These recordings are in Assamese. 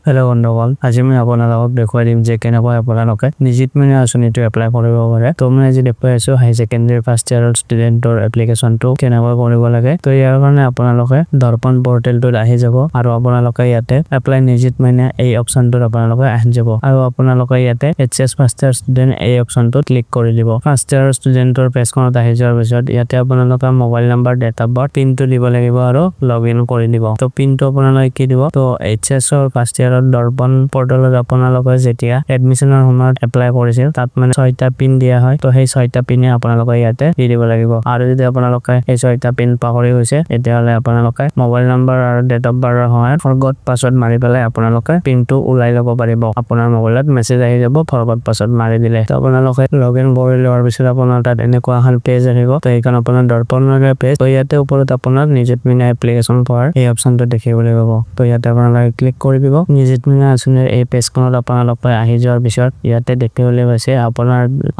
হেল্ল' বন্ধুসকল, আজি মই আপোনালোকক দেখুৱাই দিম যে কেনেকৈ আপোনালোকে নিযুত মইনা আঁচনিটো এপ্লাই কৰিব পাৰে। তো মই আজি দেখুৱাই আছোঁ হাই ছেকেণ্ডেৰী ফাৰ্ষ্ট ইয়াৰৰ ষ্টুডেণ্টৰ এপ্লিকেশ্যনটো কেনেকৈ কৰিব লাগে। তো ইয়াৰ কাৰণে আপোনালোকে দৰ্পণ পৰ্টেলটোত আহি যাব আৰু আপোনালোকে ইয়াতে এপ্লাই নিযুত মইনা এই অপশ্যনটোত আপোনালোকে আহি যাব আৰু আপোনালোকে ইয়াতে HS first year student এই অপশ্যনটোত ক্লিক কৰি দিব। ফাৰ্ষ্ট ইয়াৰৰ ষ্টুডেণ্টৰ পেজখনত আহি যোৱাৰ পিছত ইয়াতে আপোনালোকে mobile number, date of birth, পিনটো দিব লাগিব আৰু লগ ইন কৰি দিব। তো পিনটো আপোনালোকে কি দিব? তো এইচ এছৰ ফাৰ্ষ্ট ইয়াৰৰ দৰ্পণ পৰ্টেলত আপোনালোকে যেতিয়া এডমিশ্যনৰ সময়ত এপ্লাই কৰিছিল, তাত মানে 6টা পিন দিয়া হয়। তো সেই 6টা পিনে আপোনালোকে ইয়াতে দি দিব লাগিব। আৰু যদি আপোনালোকে এই 6টা পিন পাহৰি গৈছে, তেতিয়াহ'লে আপোনালোকে মোবাইল নম্বৰ আৰু ডেট অফ বাৰ্থৰ সহায়ত ফৰগট পাছৱৰ্ড মাৰি পেলাই আপোনালোকে পিনটো ওলাই ল'ব পাৰিব। আপোনাৰ মোবাইলত মেছেজ আহি যাব ফৰগট পাছৱৰ্ড মাৰি দিলে। তো আপোনালোকে লগ ইন কৰি লোৱাৰ পিছত আপোনাৰ তাত এনেকুৱা এখন পেজ আহিব। তো এইখন আপোনাৰ দৰ্পণৰ পেজ। তো ইয়াতে ওপৰত আপোনাৰ নিযুত মইনা এপ্লিকেশ্যন পোৱাৰ এই অপশ্যনটো দেখিবলৈ পাব। তো ইয়াতে আপোনালোকে ক্লিক কৰি দিব। নিযুত মইনা আঁচনিৰ এই পেজখনত আপোনালোকে আহি যোৱাৰ পিছত ইয়াতে দেখিবলৈ পাইছে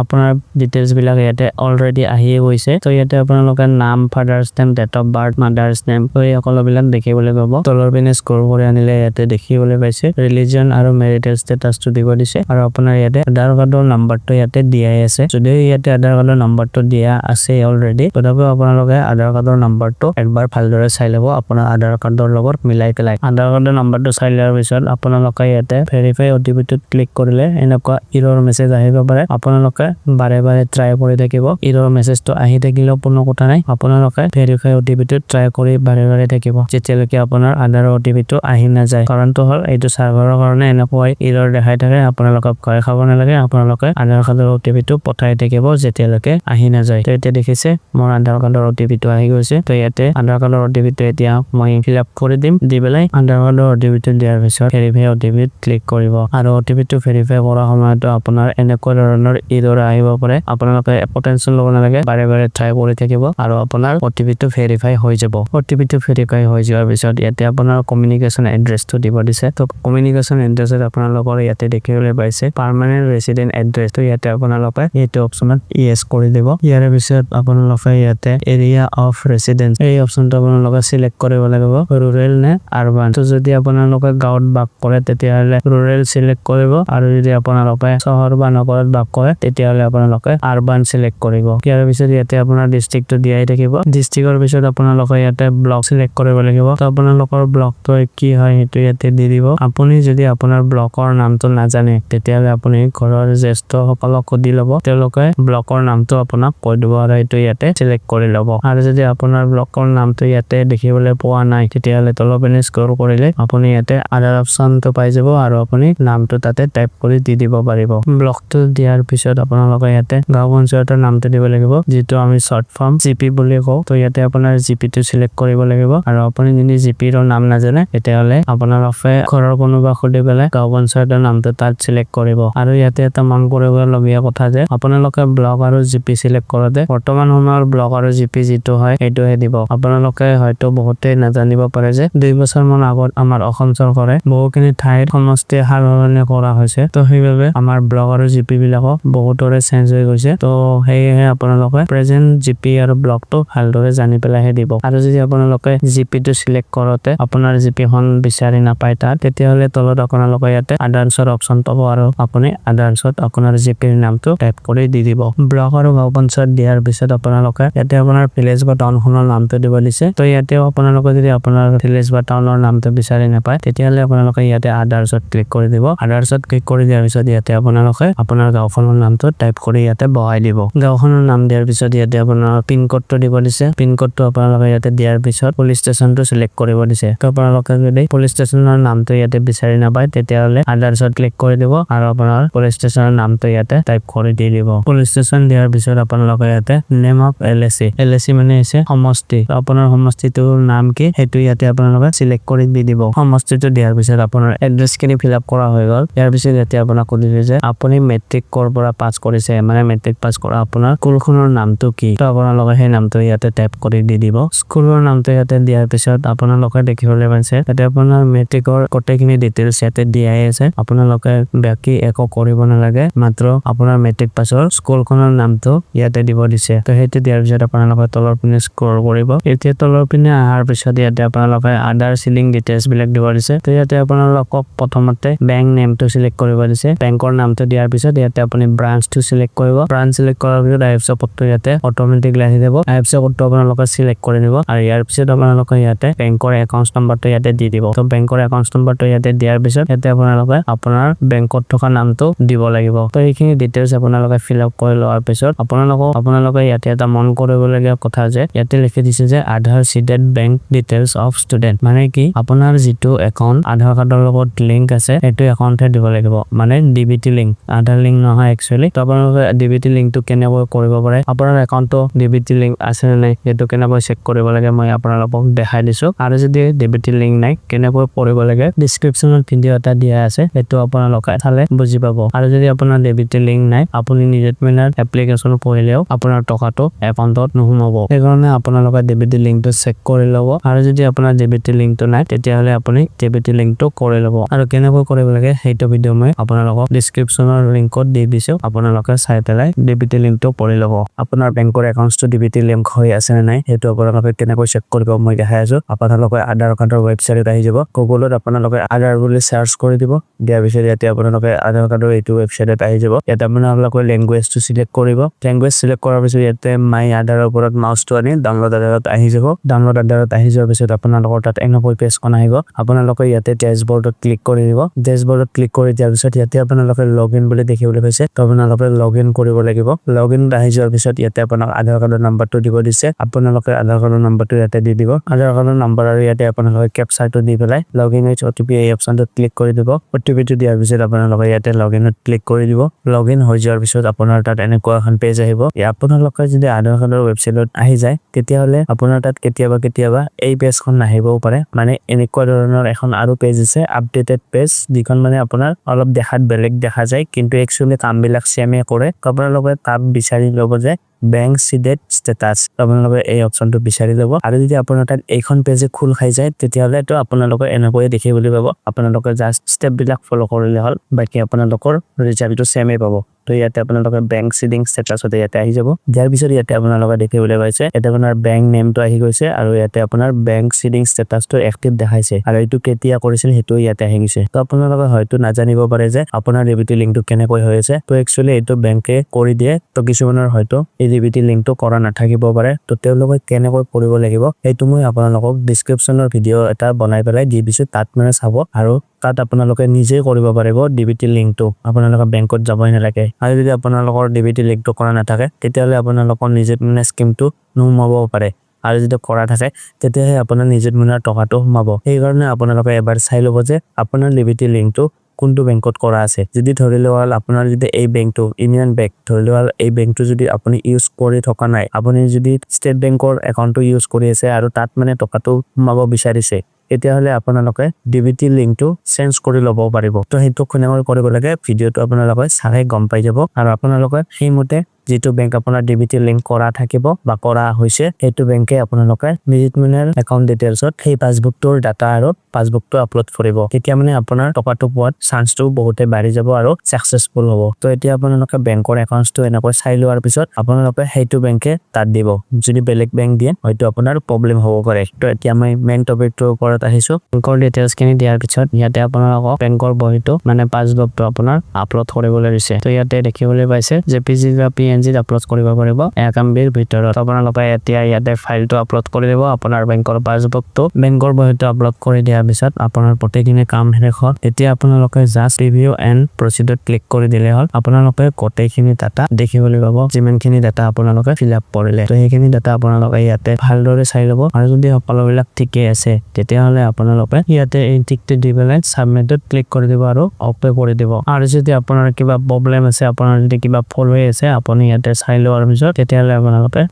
আপোনাৰ ডিটেইলছ বিলাক ইয়াতে অলৰেডি আহিয়ে গৈছে। তো ইয়াতে আপোনালোকে নাম, father's name, date of birth, mother's name, তো এই সকলোবিলাক দেখিবলৈ পাব। তলৰ পিনে স্ক্ৰল কৰি আনিলে ইয়াতে দেখিবলৈ পাইছে ৰিলিজন আৰু মেৰিটেল ষ্টেটাছটো দিব দিছে আৰু আপোনাৰ ইয়াতে আধাৰ কাৰ্ডৰ নাম্বাৰটো ইয়াতে দিয়াই আছে। যদিও ইয়াতে আধাৰ কাৰ্ডৰ নাম্বাৰটো দিয়া আছে অলৰেডি, তথাপিও আপোনালোকে আধাৰ কাৰ্ডৰ নাম্বাৰটো একবাৰ ভালদৰে চাই ল'ব আপোনাৰ আধাৰ কাৰ্ডৰ লগত মিলাই পেলাই। আধাৰ কাৰ্ডৰ নাম্বাৰটো চাই লোৱাৰ পিছত আপোনালোকে ইয়াতে ভেৰিফাই অ' টি পিটোত ক্লিক কৰিলে এনেকুৱা ইৰৰ মেছেজ আহিব পাৰে। আপোনালোকে বাৰে বাৰে ট্ৰাই কৰি থাকিব। ইৰৰ মেছেজটো আহি থাকিলেও কোনো কথা নাই, আপোনালোকে ভেৰিফাই অ' টি পিটোত ট্ৰাই কৰি বাৰে বাৰে থাকিব যেতিয়ালৈকে আপোনাৰ আধাৰৰ অ' টি পিটো আহি নাযায়। কাৰণটো হ'ল এইটো চাৰ্ভাৰৰ কাৰণে এনেকুৱাই ইৰৰ দেখাই থাকে। আপোনালোকে ভয় খাব নালাগে, আপোনালোকে আধাৰ কাৰ্ডৰ অ' টি পিটো পঠাই থাকিব যেতিয়ালৈকে আহি নাযায়। তো এতিয়া দেখিছে মোৰ আধাৰ কাৰ্ডৰ অ' টি পিটো আহি গৈছে। তো ইয়াতে আধাৰ কাৰ্ডৰ অ' টি পিটো এতিয়া মই ফিল আপ কৰি দিম। দি পেলাই আধাৰ কাৰ্ডৰ অ' টি পিটো দিয়াৰ পিছত ভেৰিফাই অ' টি পিত ক্লিক কৰিব আৰু অ' টি পিটো ভেৰিফাই কৰাৰ সময়তো আপোনাৰ এনেকুৱা ধৰণৰ ইৰৰ আহিব পাৰে। আপোনালোকে একো টেনশ্যন ল'ব নালাগে, বাৰে বাৰে ট্ৰাই কৰি থাকিব আৰু আপোনাৰ অ' টি পিটো ভেৰিফাই হৈ যাব। অ' টি পিটো ভেৰিফাই হৈ যোৱাৰ পিছত ইয়াতে আপোনাৰ কমিউনিকেশ্যন এড্ৰেছটো দিব দিছে। তো কমিউনিকেশ্যন এড্ৰেছত আপোনালোকৰ ইয়াতে দেখিবলৈ পাইছে পাৰ্মানেণ্ট ৰেচিডেণ্ট এড্ৰেছ। তো ইয়াতে আপোনালোকে এইটো অপশ্যনত য়েছ কৰি দিব। ইয়াৰ পিছত আপোনালোকে ইয়াতে এৰিয়া অফ ৰেচিডেঞ্চ এই অপশ্যনটো আপোনালোকে চিলেক্ট কৰিব লাগিব, ৰুৰেল নে আৰবান। তো যদি আপোনালোকে গাঁৱত বাস কৰে, তেতিয়াহ'লে ৰুৰেল চিলেক্ট কৰিব আৰু যদি আপোনালোকে চহৰ বা নগৰত বাস কৰে, তেতিয়াহ'লে আপোনালোকে আৰবান চিলেক্ট কৰিব। ইয়াৰ পিছত ইয়াতে আপোনাৰ ডিষ্ট্ৰিক্টটো দিয়াই থাকিব। ডিষ্ট্ৰিক্টৰ পিছত আপোনালোকে ইয়াতে ব্লক চিলেক্ট কৰিব লাগিব। তো আপোনালোকৰ ব্লকটো কি হয় সেইটো ইয়াতে দি দিব। আপুনি যদি আপোনাৰ ব্লকৰ নামটো নাজানে, তেতিয়াহ'লে আপুনি ঘৰৰ জ্যেষ্ঠসকলক সুধি ল'ব, তেওঁলোকে ব্লকৰ নামটো আপোনাক কৈ দিব আৰু সেইটো ইয়াতে চিলেক্ট কৰি ল'ব। আৰু যদি আপোনাৰ ব্লকৰ নামটো ইয়াতে দেখিবলৈ পোৱা নাই, তেতিয়াহ'লে তলৰ পিনে স্ক্ৰল কৰিলে আপুনি ইয়াতে আদাৰ অপশ্যনটো পাই যাব আৰু আপুনি নামটো তাতে টাইপ কৰি দি দিব পাৰিব। ব্লকটো দিয়াৰ পিছত আপোনালোকে ইয়াতে গাঁও পঞ্চায়তৰ নামটো দিব লাগিব, যিটো আমি শ্বৰ্ট ফৰ্ম জিপি বুলি কওঁ। তো ইয়াতে আপোনাৰ জিপিটো চিলেক্ট কৰিব লাগিব আৰু আপুনি যদি জিপিৰ নাম নাজানে, তেতিয়াহ'লে আপোনালোকে ঘৰৰ কোনোবা সুধি পেলাই গাঁও পঞ্চায়তৰ নামটো তাত চিলেক্ট কৰিব। আৰু ইয়াতে এটা মন কৰিবলগীয়া কথা যে আপোনালোকে ব্লক আৰু জিপি চিলেক্ট কৰোঁতে বৰ্তমান সময়ৰ ব্লক আৰু জিপি যিটো হয় সেইটোহে দিব। আপোনালোকে হয়তো বহুতেই নাজানিব পাৰে যে 2 বছৰ মান আগত আমাৰ অসম চৰকাৰে বহুখিনি ঠাইত সমষ্টি সাল সলনি কৰা হৈছে। তো সেইবাবে আমাৰ ব্লক আৰু জিপি বিলাকো বহুতৰে চেঞ্জ হৈ গৈছে। তো সেয়েহে আপোনালোকে প্ৰেজেণ্ট জিপি আৰু ব্লকটো ভালদৰে জানি পেলাইহে দিব। আৰু যদি আপোনালোকে জিপিটো চিলেক্ট কৰোঁতে আপোনাৰ জিপিখন বিচাৰি নাপায় তাত, তেতিয়াহ'লে তলত আপোনালোকে ইয়াতে আদাৰ্ছৰ অপশ্যন পাব আৰু আপুনি আদাৰ্ছত আপোনাৰ জিপিৰ নামটো টাইপ কৰি দি দিব। ব্লক আৰু গাঁও পঞ্চায়ত দিয়াৰ পিছত আপোনালোকে ইয়াতে আপোনাৰ ভিলেজ বা টাউনখনৰ নামটো দিব দিছে। তো ইয়াতেও আপোনালোকে যদি আপোনাৰ ভিলেজ বা টাউনৰ নামটো বিচাৰি নাপায়, তেতিয়াহ'লে আপোনালোকে ইয়াতে আদাৰ্ছত ক্লিক কৰি দিব। আদাৰ্ছত ক্লিক কৰি দিয়াৰ পিছত ইয়াতে আপোনালোকে আপোনাৰ গাঁওখনৰ নামটো টাইপ কৰি ইয়াতে বহাই দিব। গাঁওখনৰ নাম দিয়াৰ পিছত ইয়াতে আপোনাৰ পিন ক'ডটো দিব দিছে। পিন ক'ডটো আপোনালোকে ইয়াতে দিয়াৰ পিছত পুলিচ ষ্টেচনটো চিলেক্ট কৰিব দিছে। তো আপোনালোকে যদি পুলিচ ষ্টেচনৰ নামটো ইয়াতে বিচাৰি নাপায়, তেতিয়াহ'লে আদাৰ্ছত ক্লিক কৰি দিব আৰু আপোনাৰ পুলিচ ষ্টেচনৰ নামটো ইয়াতে টাইপ কৰি দি দিব। পুলিচ ষ্টেচন দিয়াৰ পিছত আপোনালোকে ইয়াতে name of LAC, LAC মানে হৈছে সমষ্টি। তো আপোনাৰ সমষ্টিটোৰ নাম কি সেইটো ইয়াতে আপোনালোকে চিলেক্ট কৰি দি দিব। সমষ্টিটো দিয়াৰ পিছত আপোনাৰ এড্ৰেছ খিনি ফিল আপ কৰা হৈ গ'ল। ইয়াৰ পিছত ইয়াতে আপোনাক সুধিছে যে আপুনি মেট্ৰিক ক'ৰ পৰা পাছ কৰিছে, মানে মেট্ৰিক পাছ কৰা আপোনাৰ স্কুলখনৰ নামটো কি। তো আপোনালোকে সেই নামটো ইয়াতে টাইপ কৰি দি দিব। স্কুলৰ নামটো ইয়াতে দিয়াৰ পিছত আপোনালোকে দেখিবলৈ পাইছে ইয়াতে আপোনাৰ মেট্ৰিকৰ গোটেইখিনি ডিটেইলছ ইয়াতে দিয়াই আছে। আপোনালোকে বাকী একো কৰিব নালাগে, মাত্ৰ আপোনাৰ মেট্ৰিক পাছৰ স্কুলখনৰ নামটো ইয়াতে দিব দিছে। তো সেইটো দিয়াৰ পিছত আপোনালোকে তলৰ পিনে স্ক্ৰল কৰিব। এতিয়া তলৰ পিনে অহাৰ পিছত ইয়াতে আপোনালোকে আদাৰ চিডিং ডিটেইলছ বিলাক দিব দিছে। তো ইয়াতে আপোনালোকে আপোনালোকক প্ৰথমতে বেংক নেমটো চিলেক্ট কৰিব দিছে। বেংকৰ নামটো দিয়াৰ পিছত ইয়াতে আপুনি ব্ৰাঞ্চটো চিলেক্ট কৰিব। ব্ৰাঞ্চ চিলেক্ট কৰাৰ পিছত আইএফচি কোডটো ইয়াতে অট'মেটিকলি আহি যাব। আইএফচি কোডটো আপোনালোকে চিলেক্ট কৰি নিব আৰু ইয়াৰ পিছত আপোনালোকে ইয়াতে বেংকৰ একাউণ্ট নম্বৰটো ইয়াতে দি দিব। তো বেংকৰ একাউণ্ট নম্বৰটো ইয়াতে দিয়াৰ পিছত ইয়াতে আপোনালোকে আপোনাৰ বেংকত থকা নামটো দিব লাগিব। তো এইখিনি ডিটেইলছ আপোনালোকে ফিল আপ কৰি লোৱাৰ পিছত আপোনালোকে ইয়াতে এটা মন কৰিবলগীয়া কথা যে ইয়াতে লিখি দিছে যে Aadhaar seeded bank details of student, মানে কি আপোনাৰ যিটো একাউণ্ট আধাৰ কাৰ্ডৰ লগত লিংক আছে সেইটো একাউণ্টহে দিব লাগিব, মানে ডিবিটি লিংক, আধাৰ লিংক নহয় একচুৱেলি। তো আপোনালোকে ডিবিটি লিংকটো কেনেকৈ কৰিব পাৰে, আপোনাৰ একাউণ্টটো ডিবিটি লিংক আছে নে নাই সেইটো কেনেকৈ চেক কৰিব লাগে মই আপোনালোকক দেখাই দিছো। আৰু যদি ডিবিটি লিংক নাই কেনেকৈ কৰিব লাগে ডিছক্ৰিপশ্যনত ভিডিঅ' এটা দিয়া আছে, সেইটো আপোনালোকে চালে বুজি পাব। আৰু যদি আপোনাৰ ডিবিটি লিংক নাই, আপুনি নিযুত মইনাৰ এপ্লিকেশ্যন কৰিলেও আপোনাৰ টকাটো একাউণ্টত নোসোমাব। সেইকাৰণে আপোনালোকে ডিবিটি লিংকটো চেক কৰি ল'ব। আৰু যদি আপোনাৰ ডিবিটি লিংকটো নাই তেতিয়াহ'লে আপুনি ডিবিটি লিংকটো কৰি ল'ব। আৰু কেনেকৈ কৰিব লাগে সেইটো ভিডিঅ' মই আপোনালোকক ডিছক্ৰিপশ্যনৰ লিংকত দি দিছো, আপোনালোকে চাই পেলাই ডিবিটি লিংকটো কৰি ল'ব। আপোনাৰ বেংকৰ একাউণ্টটো ডিবিটি লিংক হৈ আছে নে নাই সেইটো আপোনালোকে কেনেকৈ চেক কৰিব মই দেখাই আছো। আপোনালোকে আধাৰ কাৰ্ডৰ ৱেবছাইটত আহি যাব, গুগলত আপোনালোকে আধাৰ বুলি চাৰ্চ কৰি দিব। দিয়াৰ পিছত ইয়াতে আপোনালোকে আধাৰ কাৰ্ডৰ এইটো ৱেবছাইটত আহি যাব। ইয়াতে আপোনালোকে লেংগুৱেজটো চিলেক্ট কৰিব। লেংগুৱেজ চিলেক্ট কৰাৰ পিছত ইয়াতে মাই আধাৰৰ ওপৰত মাউচটো আনি ডাউনলোড আধাৰত আহি যাব। ডাউনলোড আধাৰত আহি যোৱাৰ পিছত আপোনালোকৰ তাত এনেকৈ পেজখন আহিব। আপোনালোকে ইয়াতে ডেছবৰ্ডত ক্লিক কৰি দিব। ডেছবৰ্ডত ক্লিক কৰি দিয়াৰ পিছত ইয়াতে আপোনালোকে লগ ইন বুলি দেখিবলৈ পাইছে। তো আপোনালোকে লগ ইন কৰিব লাগিব। লগ ইন আহি যোৱাৰ পিছত ইয়াতে আপোনাক আধাৰ কাৰ্ডৰ নাম্বাৰটো দিব দিছে। আপোনালোকে আধাৰ কাৰ্ডৰ নাম্বাৰটো ইয়াতে দি দিব। আধাৰ কাৰ্ডৰ নাম্বাৰ আৰু ইয়াতে আপোনালোকে কেপচাৰটো দি পেলাই log in with OTP এই অপশ্যনটোত ক্লিক কৰি দিব। অ'টিপিটো দিয়াৰ পিছত আপোনালোকে ইয়াতে লগ ইনত ক্লিক কৰি দিব। লগ ইন হৈ যোৱাৰ পিছত আপোনাৰ তাত এনেকুৱা এখন পেজ আহিব। আপোনালোকে যদি আধাৰ কাৰ্ডৰ ৱেবছাইটত আহি যায় তেতিয়াহ'লে আপোনাৰ তাত কেতিয়াবা কেতিয়াবা এই পেজখন নাহিবও পাৰে, মানে এনেকুৱা ধৰণৰ এখন আৰু পেজ আছে আপডেটেড পেজ, যিখন মানে আপোনাৰ অলপ দেখাত বেলেগ দেখা যায় কিন্তু একচুৱেলি কামবিলাক ছেমে কৰে। আপোনালোকে তাত বিচাৰি ল'ব যে বেংক চিডেড ষ্টেটাছ, আপোনালোকে এই অপশ্যনটো বিচাৰি ল'ব। আৰু যদি আপোনাৰ তাত এইখন পেজে খোল খাই যায় তেতিয়াহ'লেতো আপোনালোকে এনেকৈয়ে দেখিবলৈ পাব। আপোনালোকে জাষ্ট ষ্টেপবিলাক ফ'ল' কৰিলে হ'ল, বাকী আপোনালোকৰ ৰিজাল্টটো ছেমেই পাব। তো ইয়াতে আপোনালোকে বেংক চিডিং ষ্টেটাছতে ইয়াতে আহি যাব। দিয়াৰ পিছত ইয়াতে আপোনালোকে দেখিবলৈ পাইছে ইয়াতে আপোনাৰ বেংক নেমটো আহি গৈছে আৰু ইয়াতে আপোনাৰ বেংক চিডিং ষ্টেটাছটো এক্টিভ দেখাইছে আৰু এইটো কেতিয়া কৰিছিল সেইটো ইয়াতে আহি গৈছে। তো আপোনালোকে হয়তো নাজানিব পাৰে যে আপোনাৰ ডিবিটি লিংকটো কেনেকৈ হৈ আছে। তো একচুৱেলি এইটো বেংকে কৰি দিয়ে। তো কিছুমানৰ হয়তো এই ডিবিটি লিংকটো কৰা নাথাকিব পাৰে। তো তেওঁলোকে কেনেকৈ কৰিব লাগিব সেইটো মই আপোনালোকক ডিছক্ৰিপশ্যনৰ ভিডিঅ' এটা বনাই পেলাই দি দিছো, তাত মানে চাব আৰু তাত আপোনালোকে নিজেই কৰিব পাৰিব ডিবিটি লিংকটো, আপোনালোকে বেংকত যাবই নালাগে। আৰু যদি আপোনালোকৰ ডিবিটি লিংকটো কৰা নাথাকে তেতিয়াহ'লে আপোনালোকৰ নিযুত মইনা স্কিমটো নোসোমাবও পাৰে। আৰু যদি কৰা থাকে তেতিয়াহে আপোনাৰ নিযুত মইনাৰ টকাটো সোমাব। সেইকাৰণে আপোনালোকে এবাৰ চাই ল'ব যে আপোনাৰ ডিবিটি লিংকটো কোনটো বেংকত কৰা আছে। যদি ধৰি লোৱা হ'ল আপোনাৰ যদি এই বেংকটো ইউনিয়ন বেংক, ধৰি লোৱা হ'ল এই বেংকটো যদি আপুনি ইউজ কৰি থকা নাই, আপুনি যদি ষ্টেট বেংকৰ একাউণ্টটো ইউজ কৰি আছে আৰু তাত মানে টকাটো সোমাব বিচাৰিছে, তেতিয়াহ'লে আপোনালোকে ডিবিটি লিংকটো চেঞ্জ কৰি ল'ব পাৰিব। তো সেইটো কেনেকৈ কৰিব লাগে ভিডিঅ'টো আপোনালোকে চালে গম পাই যাব। আৰু আপোনালোকে সেইমতে যিটো বেংক আপোনাৰ ডিবিটি লিংক কৰা থাকিব বা কৰা হৈছে সেইটো বেংকে আপোনালোকে নিযুত মইনাৰ একাউণ্ট ডিটেইলছত সেই পাছবুকটোৰ ডাটা আৰু পাছবুকটো আপলোড কৰিব। তেতিয়া মানে আপোনাৰ টকাটো পোৱাত চান্সটো বহুতে বাঢ়ি যাব আৰু ছাকচেছফুল হ'ব। তো এতিয়া আপোনালোকে বেংকৰ একাউণ্টটো এনেকৈ চাই লোৱাৰ পিছত আপোনালোকে সেইটো বেংকে তাত দিব। যদি বেলেগ বেংক দিয়ে হয়তো আপোনাৰ প্ৰব্লেম হ'ব পাৰে। তো এতিয়া মই মেইন টপিকটোৰ ওপৰত আহিছো। বেংকৰ ডিটেইলছখিনি দিয়াৰ পিছত ইয়াতে আপোনালোকক বেংকৰ বহীটো মানে পাছবুকটো আপোনাৰ আপলোড কৰিবলৈ দিছে। তো ইয়াতে দেখিবলৈ পাইছে জে পি জি বা পি এন জিত আপলোড কৰিব পাৰিব 1 এমবিৰ ভিতৰত। আপোনালোকে এতিয়া ইয়াতে ফাইলটো আপলোড কৰি দিব আপোনাৰ বেংকৰ পাছবুকটো। বেংকৰ বহীটো আপলোড কৰি দিয়াৰ পিছত আপোনাৰ গোটেইখিনি কাম শেষ হ'ল। এতিয়া আপোনালোকে জাষ্ট ৰিভিউ এণ্ড প্ৰচিডত ক্লিক কৰি দিলে হ'ল। আপোনালোকে গোটেইখিনি ডাটা দেখিবলৈ পাব, যিমানখিনি ডাটা আপোনালোকে ফিল আপ কৰিলে। তো সেইখিনি ডাটা আপোনালোকে ইয়াতে ভালদৰে চাই ল'ব। আৰু যদি সকলোবিলাক ঠিকেই আছে তেতিয়াহ'লে আপোনালোকে ইয়াতে এই টিকটো দি পেলাই ছাবমিটত ক্লিক কৰি দিব আৰু অ'কে কৰি দিব। আৰু যদি আপোনাৰ কিবা প্ৰব্লেম আছে, আপোনাৰ যদি কিবা ভুল হৈ আছে, আপুনি ইয়াতে চাই লোৱাৰ পিছত তেতিয়াহ'লে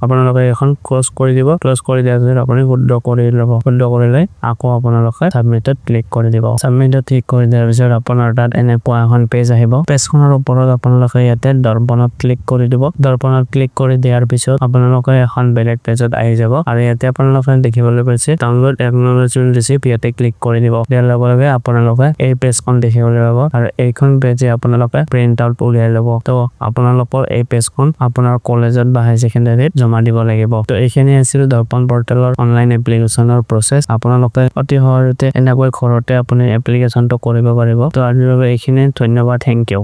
আপোনালোকে এখন ক্ল'জ কৰি দিব। ক্ল'জ কৰি দিয়াৰ পিছত আপুনি শুদ্ধ কৰি ল'ব। শুদ্ধ কৰিলে আকৌ আপোনালোকে ছাবমিটত ক্লিক কৰি দিব। ছাবমিটত ক্লিক কৰি দিয়াৰ পিছত আপোনাৰ তাত এনেকুৱা এখন পেজ আহিব। পেজখনৰ ওপৰত আপোনালোকে ইয়াতে দৰ্পণত ক্লিক কৰি দিব। দৰ্পণত ক্লিক কৰি দিয়াৰ পিছত আপোনালোকে এখন বেলেগ পেজত আহি যাব আৰু ইয়াতে আপোনালোকে দেখিবলৈ পাইছে ডাউনলোড একনলেজমেণ্ট ৰিচিপ্ট, ইয়াতে ক্লিক কৰি দিব। দিয়াৰ লগে লগে আপোনালোকে এই পেজখন দেখিবলৈ পাব আৰু এইখন পেজে আপোনালোকে প্ৰিণ্ট আউট উলিয়াই ল'ব। তো আপোনালোকৰ এই পেজখন কাৰ্ডখন আপোনাৰ কলেজত বা হাই ছেকেণ্ডাৰীত জমা দিব লাগিব। তো এইখিনি আছিল দৰ্পণ পৰ্টেলৰ অনলাইন এপ্লিকেশ্যনৰ প্ৰচেছ। আপোনালোকে অতি সহজতে এনেকৈ ঘৰতে আপুনি এপ্লিকেশ্যনটো কৰিব পাৰিব। তো আজিৰ বাবে এইখিনি, ধন্যবাদ, thank U.